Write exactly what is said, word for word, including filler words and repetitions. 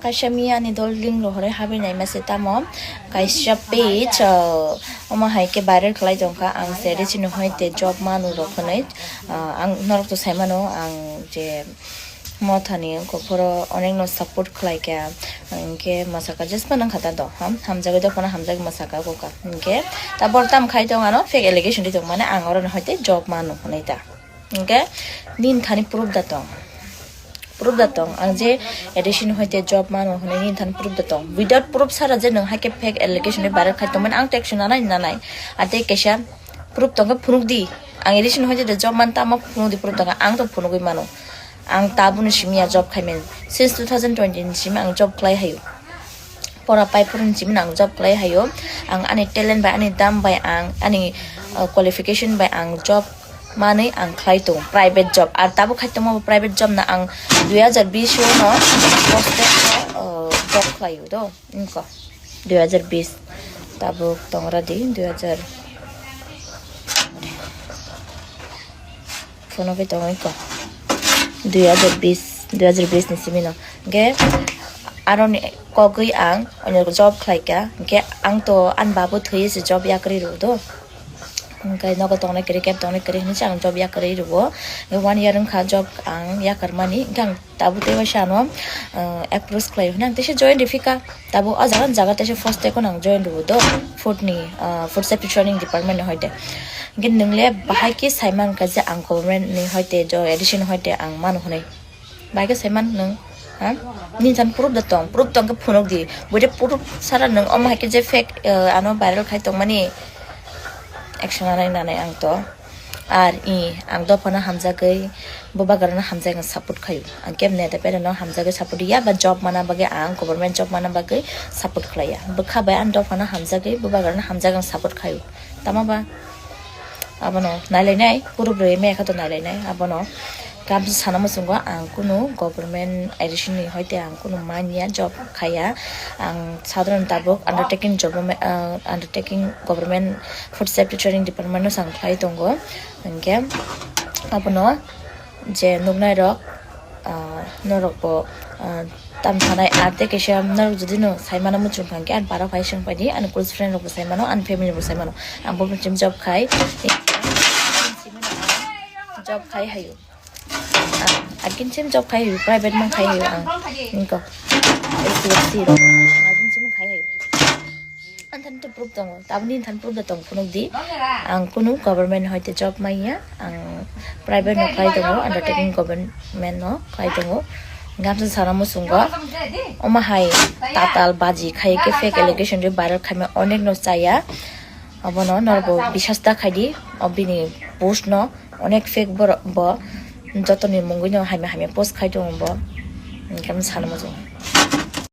Kaisa miya ani dol link rohorwi habwi naima se tamo kaisa page, ah, omo hai khe viral khlai tongkha ang se rechini hoi te job manu rok hwnwi, ah, ang norok to sai mano ang je mothani wngkha phoro onek no support khlai kha, hinkhe masaka jesma nang kha ta do ham hamjagwi dophano hamjagwi masaka kokha hinkhe ta bor tam khai tong ano fake allegation ri tong mane ang oro ni hoi te job manu hwnwi ta. Hingke nini thani proof da tong. Proof da tong. Ang je addition hoite job mano hwnwi nini thani proof da tong. Without proof sara je nwng haike fake allegation ni viral khai tongmani ang to action nanai nanai. Ate kaisa proof tongkhe phunuk di. Ang addition hoite de job man tamo phunuk di proof tongkhe ang to phunugwi mano. Ang tabukni simi ya job khaimani. Since two thousand twenty ni simi ang job khlai hayo. Pora pai phuru hinwi ang job khlai hayo. Ang ani talent bai, ani dam bai, ang ani, uh, qualification bai ang job manwi ang khlai tongo, private job. Ar tabuk khai tongma bo private job na ang dui hajar bish o no hostel o, uh, job khlaio do. Wngkha dui hajar bish tabuk tongra di dui hajar. Phono khe tongwi kok dui hajar bish, dui hajar bish ni simi no. Hingke aroni kogwi ang onyo job khlai kha. Hingke ang to ani babo thwi se job yakarwi rw do. Hingke nogo tongnai kwrwi, kebo tongnai kwrwi hinwi se ang job yakarwi rwo. Hingke one year wngkha job ang yakarmani. Hingke ang tabuk tei waisa ano, ah, approach khlai hwnwi ang teisa join rwphika. Tabuk o jaga, jaga teisa first step o nang join rwo do, food ni, ah, food safety training department ni hoite. Hingke nwng le bahai khe sai mankha je ang government ni hoite, jo addition hoite ang mano hwnwi. Bahai khe sai man nwng, ha? Nini thani proof da tong, proof tong khe phunuk di. Boide proof sara nwng omo hai khe je fake, ah, ano viral khai tongmani action nanai nanai ang to. Ar i, ang dophano hamjagwi, bubagrano hamjagwi ang support khaio. Ang kebo neta perano hamjagwi support ya, ba job mana bagwi ang government job mana bagwi support khlaiya. Bwkha bai ang dophano hamjagwi, bubagrano hamjagwi ang support khaio. Tamo ba? Abono nailainai, puro bwrwi maya khato nailainai, abono. Kamsa sana muchungo ang kunu government addition ni hoite ang kunu manya job khaya. Ang sadharon tabuk undertaking job, ah, undertaking government food safety training department no sang khlai tongo. Hingke abono je nuknai rok, ah, norok bo, ah, tam thanai arte kaisa norok jodi no sai mano muchung kha hingke ani para phai sung paidi ani close friend rok bo sai mano ani family bo sai mano ang bo muchung job khai job khai hayo. Ah, akin sim job khai hayo, private mang khai hayo ang. Niko. S T S C ro. Akin sim khai hayo. An than to proof tongo. Tabni than proof da tong phunuk di. Ang kunu government hoite job maya. Ang private no khai tongo. Undertaking government no khai tongo. Gamsa sana musungo. Oma hai tatal baji khai ke fake allegation ri viral khai ma onek no chaya. Abono norbo bisas ta khai di. Obini post no. Onek fake borok bo jotoni mungwi no hamya hamya post khai tongo bo. Hingke ang sana muchungo.